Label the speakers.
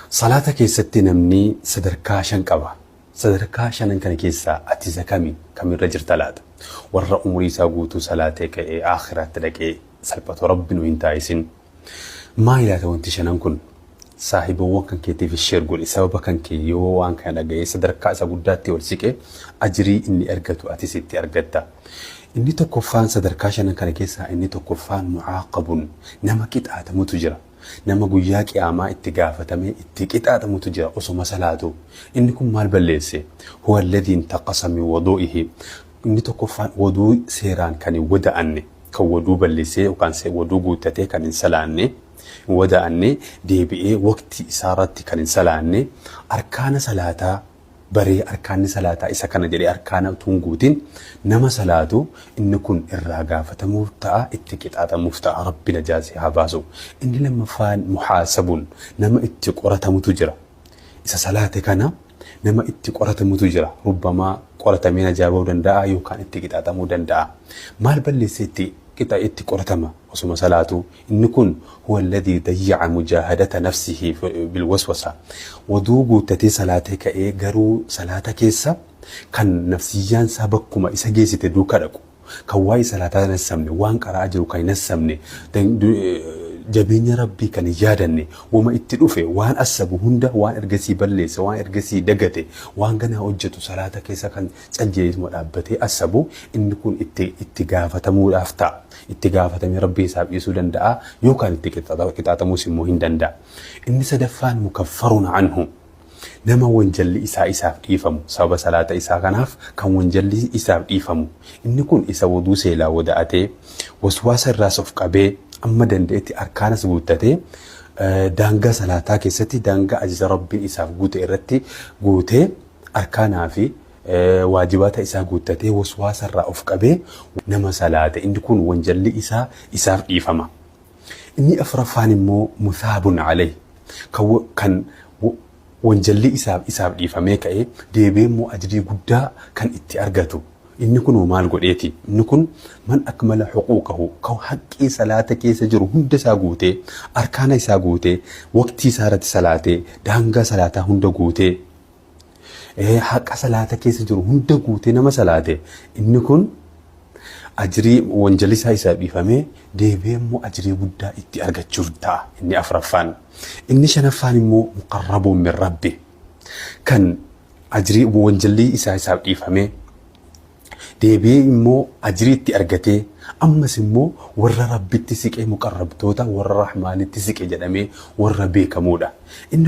Speaker 1: Salaata keessatti namni sadarkaa 5 qaba. Sadarkaa shanan kana keessaa ati isa kami, kamirra jirta laata? Warra umurii isaa guutuu salaatee ka'ee aakhiraatti dhaqee salphatu Rabbi nu hin taasisin. Maali laata wanti shanan kun? Saahibawwan kan keetiifis share godhi. Sababa kan kee yoo waan kana dhaga'ee sadarkaa isa guddaatti ol siqe ajrii inni argatu atis itti argatta. Inni tokkoffaan sadarkaa shanan kana keessaa inni tokkoffaan mu'aaqabun nama qixaatamutu jira. Nama guyyaa qiyaamaa itti gaafatamee itti qixaaxamutu jira osoma salaatuu. Inni kun maal balleesse? Huwa alladhii intaqasa min wuduu'ihi. Inni tokkoffaan wuduu seeraan kan hin wada'anne, kan wuduu balleessee yookaan wuduu guuttatee kan hin salaanne, hin wada'anne, deebi'ee waqtii isaa irratti kan hin salaanne, arkaana salaataa baree arkaanni salaataa isa kana jedhee arkaana utuu hin guutin nama salaatu inni kun irraa gaafatamuuf ta'a itti qixaaxamuuf ta'a Rabbi najaa si haa baasu. Inni lammaffaan muhaasabun nama itti qoratamutu jira. Isa salaate kana nama itti qoratamutu jira. Rubbamaa qoratamee najaa ba'uu danda'a yookaan itti qixaaxamuu danda'a. Maal balleessee itti qixa itti qoratama osuma salaatuu? Inni kun huwa alladhii dayya'a mujaahadata nafsihi bilwaswasa. Wuduu guuttatee salaatee ka'ee garuu salaata keessa kan nafsiyyaan isaa bakkuma isa geessite duuka dhaqu, kan waa'ee salaataa hin hassabne, waan qara'aa jiru kan hin hassabne, jabeenya Rabbii kan hin yaadanne, wama itti dhufe, waan assabu hunda, waan ergasii balleesse, waan ergasii dagate, waan ganaa hojjetu salaata keessa kan cal jedheetuma dhaabbatee assabu, inni kun itti itti gaafatamuudhaaf ta'a. Itti gaafatamee Rabbiin isaaf dhiisuu danda'a yookaan itti qixaaxamuus immoo hin danda'a. Inni sadaffaan mukaffarun anhu nama wanjalli isaa isaaf dhiifamu sababa salaata isaa kanaaf kan wanjalli isaaf dhiifamu. Inni kun isa wuduu seelaa wada'atee waswaasa irraas of qabee amma danda'etti arkaanas guuttatee daangaa salaataa keessatti daangaa ajaja Rabbiin isaaf guute irratti guutee arkaanaa fi waajibaata isaa guuttatee waswaasa irraa of qabee nama salaate inni kun wanjalli isaa isaaf dhiifama. Inni afraffaan immoo musaabun alayhi kan wanjalli isaaf isaaf dhiifamee ka'ee deebi'ee immoo ajrii guddaa kan itti argatu. Inni kun maal godheeti? Inni kun man akmala huquuqahu kan haqqii salaata keessa jiru hunda isaa guutee arkaana isaa guutee waqtii isaa irratti salaatee daangaa salaataa hunda guutee haqa salaata keessa jiru hunda guutee nama salaate inni kun ajrii wanjalli isaa isaaf dhiifamee deebi'ee immoo ajrii guddaa itti argachuuf ta'a inni afraffaan. Inni shanaffaan immoo muqarrabuun min rabbi kan ajrii wanjalli isaa isaaf dhiifamee deebi'ee immoo ajrii itti argatee ammas immoo warra rabbitti siqee muqarrabtoota warra rahmaanitti siqe jedhamee warra beekamuudha. Inni